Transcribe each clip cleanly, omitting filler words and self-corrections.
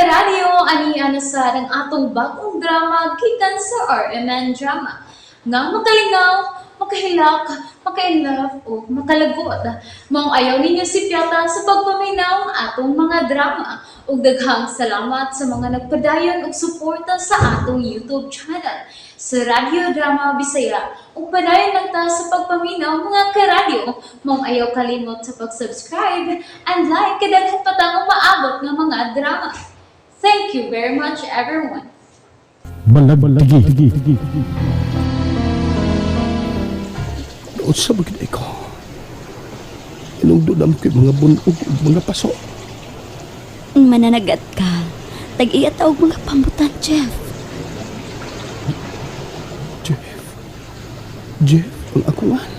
Karadyo, ani na sad ang atong bagong drama gikan sa RMN Drama nga makalingaw, makahilak, maka-inlove o makalagot. Maong ayaw ninyo sipyata sa pagpaminaw ang atong mga drama. Ug daghang salamat sa mga nagpadayon og suporta sa atong YouTube channel sa Radyo Drama Bisaya. Ug padayon lang ta sa pagpaminaw, mga karadyo. Maong ayaw kalimot sa pag-subscribe and like kay daghan pa tang umaabot nga mga drama. Thank you very much, everyone. Balagbalagi. Unsa ba gid ko? Inungdunam ko'y mga bunog ug mga paso. Mananagat ka. Tag-iya ta og mga pambutan, Jeff. Jeff. Jeff, ang akuan.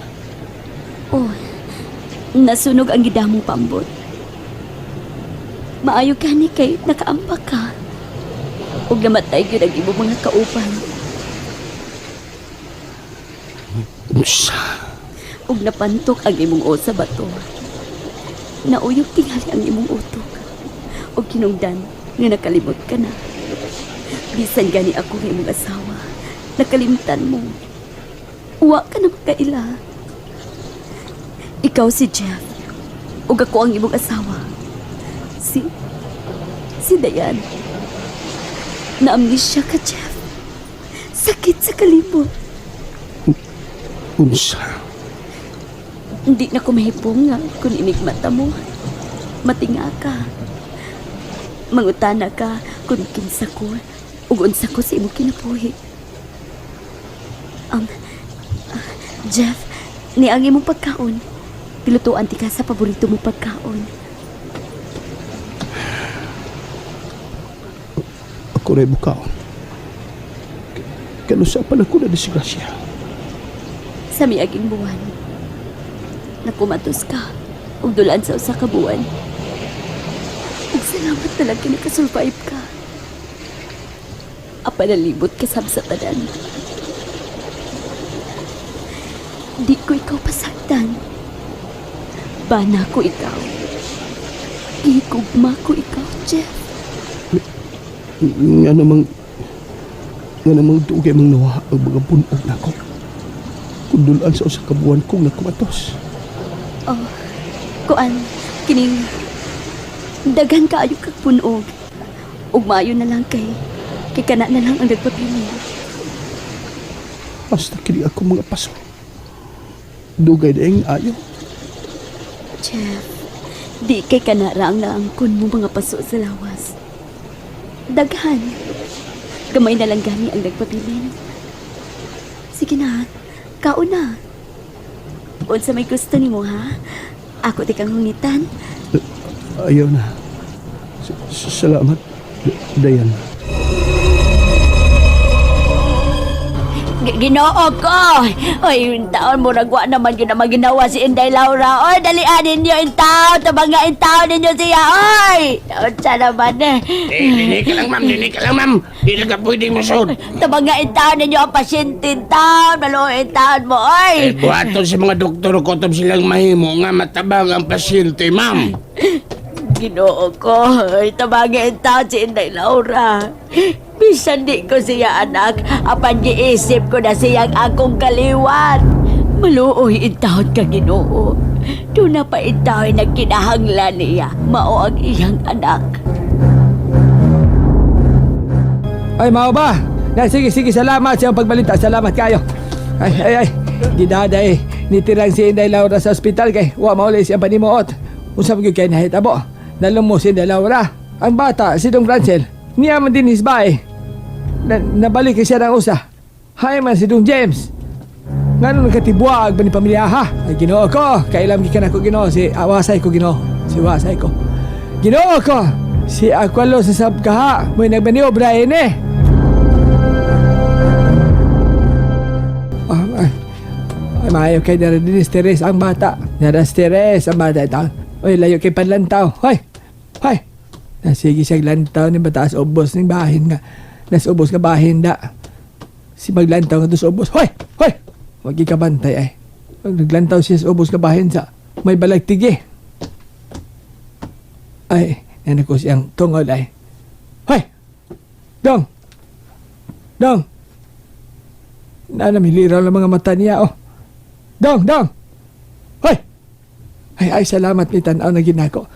Oh, nasunog ang gidamong pambot. Maayo gani kay nakaamba ka. Ug namatay gyud ang imong mga kauban. Unsa? Ug napantok ang imong sa bato. Nauyog tingali ang imong utok. Ug kinungdan nga nakalimot ka na. Bisan gani ako nga imong asawa, nakalimtan mo. Wa ka na makaila. Ikaw si Jeff. Ug ako ang imong asawa. Si Dayan. Na-amnesia ka, Jeff. Sakit sa kalimot. Unsa? Hindi na ko mahipong nga kung inigmata mo. Matinga ka. Mangutana ka kung kinsa ko ug unsa ko sa imong kinabuhi. Jeff, ni ang imong pagkaon. Pilutuan ti ka sa paborito mong pagkaon. Ako rin bukaon. Kanusa pa na ko na disgrasya. Sa miaging buwan, nakumatos ka ug dulaan sa usa ka buwan. Ug salamat na lang kay nakasurvive ka. Apan nalibot ka sab sa tanan. Di ko ikaw pasaktan. Bana ko ikaw. Gihigugma ko ikaw, Jeff. Nga namang dugay mang nawa ang mga bunog nako. Kung dulaan sa usa ka buwan kong nakumatos. Oh, kuan, kining daghan kaayo kag punog. Ug maayo na lang kay kana na lang ang nagpabilin. Basta kini ako mga paso. Dugay daing ayo. Jeff, di kay kana ra ang naangkon mo mga paso sa lawas. Daghan. Gamay na lang gani ang nagpabilin. Sige na, kaon na. Unsa may gusto nimo, ha? Ako di kang hungitan. Ayaw na. Salamat, Dayan. Ginoo ko! Oy, yung taon mo nagwa naman yun ang ginawa si Inday Laura. Oy, dalian ninyo yung taon! Tabanga yung taon ninyo siya! Oy! Taon sa naman eh. Eh, dini ka lang, ma'am. Dini ka lang, ma'am. Di lang ka pwedeng musod. Tabanga yung taon ninyo ang pasyente yung taon! Maluho yung taon mo, oy! Eh, buhaton sa mga doktor ko silang mahimo nga matabang ang pasyente, ma'am. Ginoo ko, oy, tabanga yung taon si Inday Laura. Bisan di ko siya anak, apan giisip ko na siyang akong kaliwat. Maluoy in taon ka, Ginoo. Doon na pa in taon nagkinahanglan niya, mao ang iyang anak. Ay, mao ba? Na, sige, sige, salamat sa iyong pagbalita. Salamat kayo. Ay, ay, ay. Gidaday, nitirang si Inday Laura sa ospital kay wa mauli siyang panimuot. Unsa man gyud kay nahitabo? Nalumos si Inday Laura. Ang bata, si Dong Francel, niya man din hisbay. Na, nabalik kay siya ng usa. Hay man si Dong James. Ngano nagkatibuag ba ni pamilya ha? Ay, Ginoo ko, kailam gikan ako, Ginoo si awasay ko, Ginoo. Si wasay ko. Ginoo ko. Si Aqualo sa sabkaha, may nagmaniobra ini. Ah, ay, ay, maayo kay nara din stress ang bata. Nara stress ang bata ito. Oy, layo kay panlantaw. Hoy. Hoy. Nasige siya lantaw ni bataas ubos ning bahin nga. Nas ubos nga bahin da. Si maglantaw nga sa ubos. Hoy! Hoy! Wag kabantay ay. Pag naglantaw siya sa ubos nga bahin sa may balagtigi. Ay, yan ko siyang tungod ay. Hoy! Dong! Dong! Nanamiliraw lang mga mata niya, oh. Dong! Dong! Hoy! Ay, ay, salamat ni tanaw na ginako.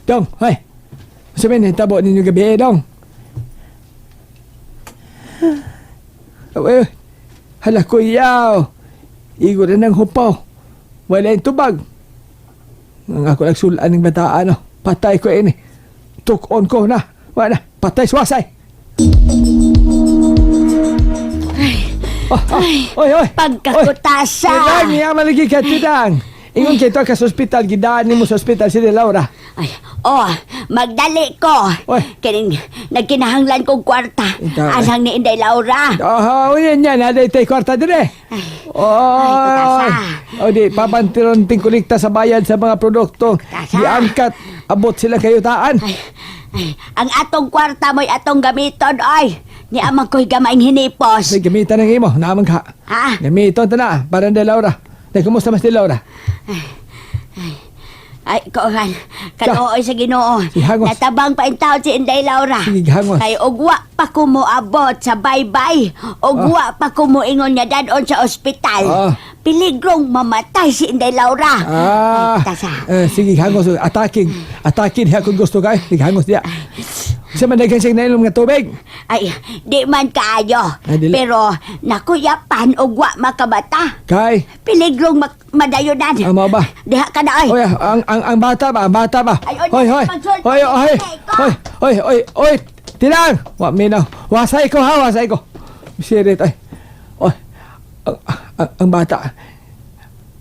Dong, hoy! Sabihin, tabo ninyo gabi, eh, dong. Ay, hala, kuyaw. Igo na ng hupaw. Wala yung tubag. Ang ako nagsulaan ng bataan, oh. Patay ko ini. Tukon ko na. Wala na. Patay suwasay. Ay. Oh, oh. Oy, oy. Pagkakutasa. Tidang, niya malagi ka, tidang. Ingon kay to ka sa ospital, gidaan nimo sa ospital si Laura. Ay, oh, magdali ko. Oy. Kining nagkinahanglan kong kwarta. Ikaw, eh. Asang ni Inday Laura. Oh, yan yan, aday tay kwarta dire. Ay. Oy. Ay, kutasa. O di, papantiron ting kolekta sa bayad sa mga produkto. Kutasa. Giangkat, abot sila kayo taan. Ay, ay, ang atong kwarta mo'y atong gamiton, oy. Ni amang ko'y gamaing hinipos. Ay, gamitan ng imo, naman ka. Ha? Gamiton ta na, para ni Laura. Day, kumusta mas ni Laura? Ay, kuhan. Kanuoy sa Ginoo. Si Hangos. Natabang pa intaw si Inday Laura. Sige, Hangos. Kay ugwa pa ko moabot sa baybay. Ugwa pa ko moingon nga dadon sa ospital. Ah. Piligrong mamatay si Inday Laura. Ah, Ay, tasa. eh, sige, hangos. Attacking. Attacking diha kung gusto kay. Sige, hangos diha. Sa man daghan siyang nainom nga tubig. Ay, di man kaayo. Ay, dili. Pero nakuyapan ugwa makabata. Kay, Piligrong madayonan. Amo ba? Diha ka na, oy. Oy, ang bata ba? Ang bata ba? Ay, oy, Hoy, hoy. pagsulti, Hoy, hoy. ko. Hoy, hoy, hoy, hoy. Tinang. Wa minaw. Wasay ko ha, wasay ko. Sirit ay. Oy. Ang bata.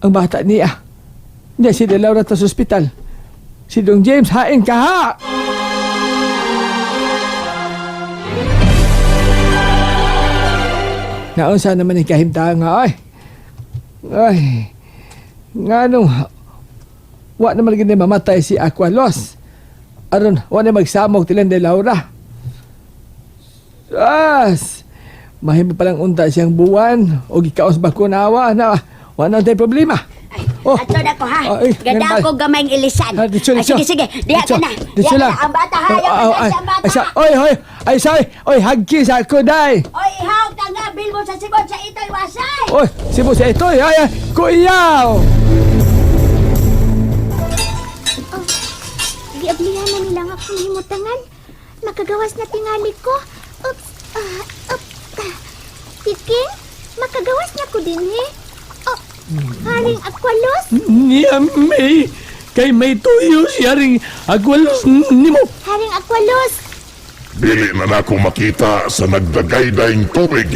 Ang bata niya. Niya si De Laura ta sa ospital. Si Dong James, hain ka ha. Naunsa naman ang kahimtang nga ay. Ay. Nganong wa naman gini mamatay si Aqualos. Aron, wa na magsamok tilan de Laura. As, mahimo palang unta siyang buwan o gikaos bakunawa na wa na tay problema. Ay, Oh. ato na ko ha. Ay, Ganda ganun ba? ako gamayng ilisan. Ah, ditso, Ay, ditso. sige, sige. Diha Ditso, ka na. ditso Diha ka lang. na. Ang bata ha. Ayaw Oh, oh, ka ay, sa bata. ay, oy, oy, ay, say, oy, hagki sa ako, day. Oy, ihaw ka nga. Bil mo sa sibon sa ito'y wasay. Oy, sibo sa ito, ay, ay, kuyaw. Giablihan na nila nga akong himutangan. Makagawas na tingali ko. Oops! Ah, up. Ah. Tiking, makagawas na ko din eh. Oh, haring Aqualos? Niya may, kay may tuyo siya ring Aqualos nimo. Haring Aqualos! Dili na nako makita sa nagdagaydaing tubig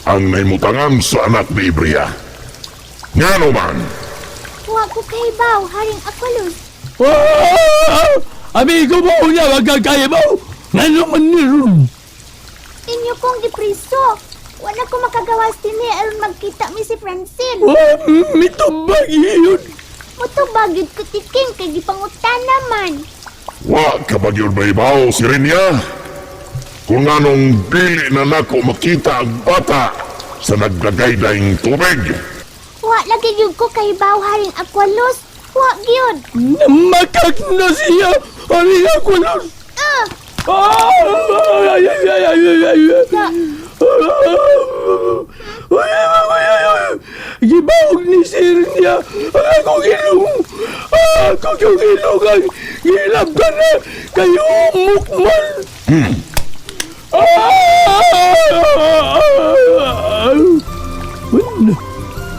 ang naimutangan sa anak ni Ibria. Ngano man, Wa ko kahibaw, Haring Aqualos. Oh, amigo mo niya, wag kang kaya mo. Ngano man ni ron? Inyo kong gipriso. Wala ko makagawas din eh, aron magkita mi si Francine. Oh, mitubag yun. Mutubag yun ko tiking kay gipangutan naman. wa ka ba gyud mahibaw si Rinya? Kung anong dili na nako makita ang bata sa nagdagaydaing tubig. Wa lagi gyud ko kahibaw, Haring Aqualos. Wa gyud. Makak na siya. Haring Aqualos. Ah, Ah, ay, ay, ay, ay, ay, ay. sa, Ay, ay, ay, ay, ay. Gibawag ni sir niya ang akong ilong. Ah, akong yung ilong ang gilabdan na kayo mukman. Ah!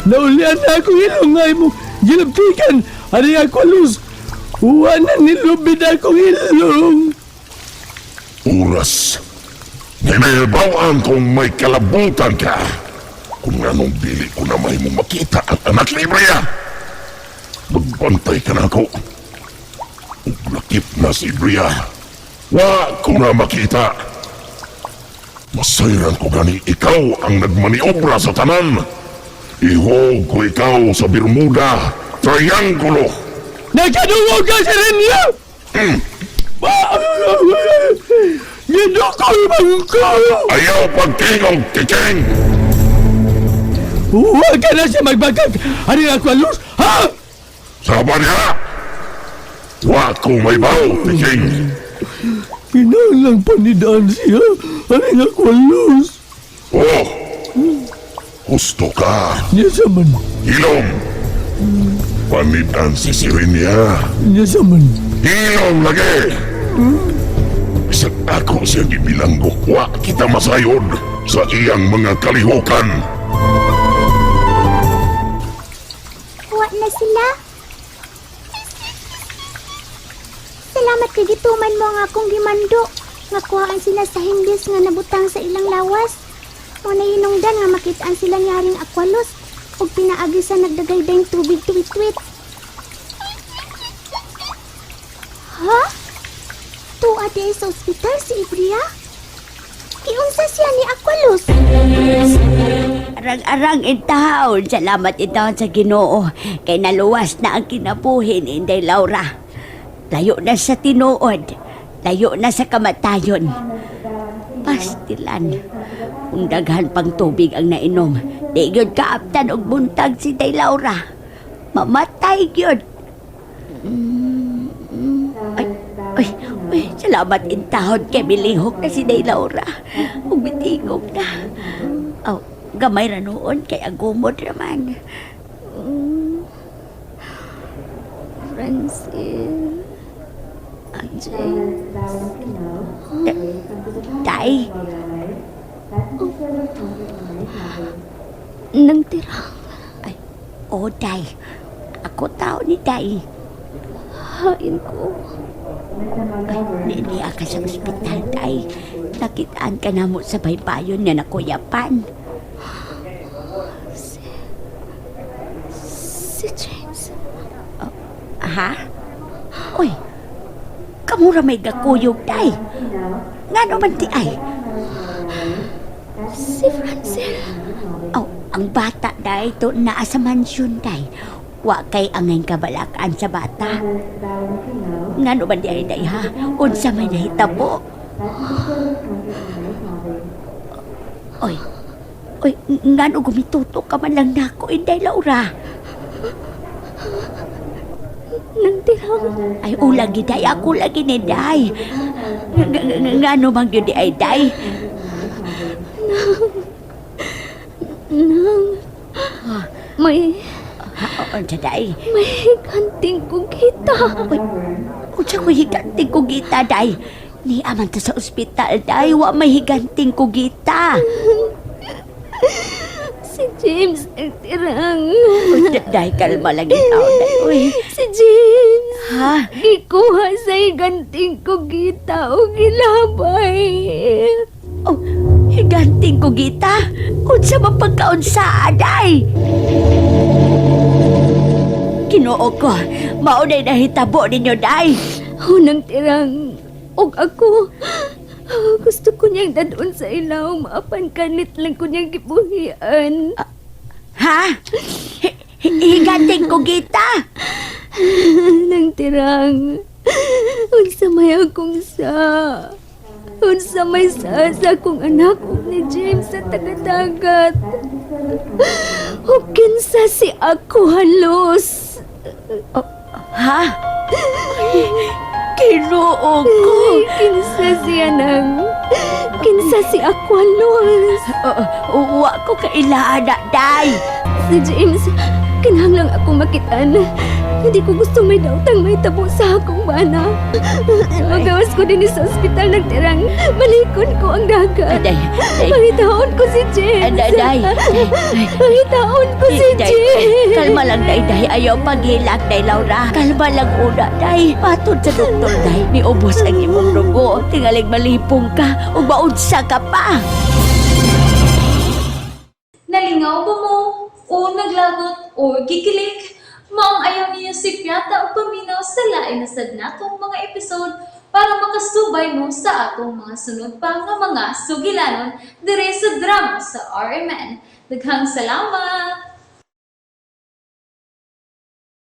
Naulian na akong ilong ay mo. Gilabtikan. Ari ako lus. Uwan na nilubid akong ilong. Oras. Ninahibawan kung may kalabutan ka. Kung anong dili ko na may mong makita ang anak ni Ibria. Magbantay ka na ako. Ug lakip na si Ibria. Wa ko na makita. Masayran ko gani ikaw ang nagmaniobra sa tanan. Ihog ko ikaw sa Bermuda Triangulo. Nagkaduwag ka sa niya! Gidukol man ko! Ayaw pagtingog, Tiking! Huwag ka na siya magbagag! Ano yung Aqualuz? Ha? Sama niya! Wa ko may baw, Tiking! Kinahanglang panidaan siya. Ano nga kwalos? Oh! Husto ka. Niya sa man. Hilom! Panidan si Sirenia. Niya sa man. Hilom lagi! Bisag ako siyang gibilanggo, wa kita masayod sa iyang mga kalihukan. Wa na sila. Salamat kay gituman mo nga akong gimando. Nga kuhaan sila sa hindis nga nabutang sa ilang lawas. Mo na hinungdan nga makitaan sila ni Haring Aqualos ug pinaagi sa nagdagaydayng tubig tuwit-tuwit. Ha? Tuwa di sa ospital si Ibria? Kiunsa siya ni Aqualos? Arang-arang intahon. Salamat intahon sa Ginoo. Kay naluwas na ang kinabuhi ni Inday Laura. Layo na sa tinuod. Layo na sa kamatayon. Pastilan. Kung daghan pang tubig ang nainom, di gyud kaaptan og buntag si Inday Laura. Mamatay gyud. Ay, ay, ay, salamat intahon kay milihok na si Day Laura. Ug mitingog na. Aw, gamay ra noon kay agumod raman. Francine. James. Day, Nang tirang ay, oh Day. Ako tao ni Day. hain ko. Ay, niya ka sa ospital, Day. Nakitaan ka na mo sa baybayon nga nakuyapan. Si James. Ha? Uy, kamura may gakuyog, Day. Ngano man ti ay? Si Francine. Oh, ang bata day to naa sa mansyon day. Wa kay angay kabalakan sa bata. Ngano ba di ay day ha? Unsa may nahitabo? Oy. Oy, ngano gumituto ka man lang nako Inday Laura? Nang tirang Ay ulagi day ako lagi ni day. Ngano man gyud di ay day? nang may Ha, unsa day? may higanting ko kita. Uy, unsa ko higanting kugita, day? Ni aman ta sa ospital, day. Wa may higanting kugita. Si James ang tirang. Uy, day, kalma lang ikaw, day. Uy, Si James. ha? Gikuha sa higanting ko kita o gilabay. Oh, higanting kugita? Unsa man pagkaunsa, day? Kinoo ko, mao na'y nahitabo ninyo, day. Unang tirang og ako. Gusto ko niyang dadon sa ilaw. Maapan kanit lang ko niyang gibuhian. Ha? Higanting kugita? Nang tirang. Unsa may akong sa. Unsa may sa sa akong anak ug ni James sa tagadagat. Ug kinsa si ako halos. Ha? Kinoo ko. Ay, kinsa siya nang. Kinsa si ako halos. Wa ko kailaan na, day. Si James, kinahanglang akong makitaan. Hindi ko gusto may dautang may tabo sa akong bana. Magawas ko din sa ospital ng tirang. Malikon ko ang dagat. Day, day. Pangitaon ko si James. Day, day. Pangitaon ko si Day, James. Kalma lang, day, day. Ayaw paghilak, day, Laura. Kalma lang una, day. Patod sa doktor, day. Niubos ang imong dugo. Tingalig malipong ka. Ug maunsa ka pa. Nalingaw ba mo? O naglagot o gikilig? Maong ayaw niyo si Piata o paminaw sa lain na sad natong mga episode para makasubay mo sa atong mga sunod pa nga mga sugilanon dire sa drama sa RMN. Daghang salamat!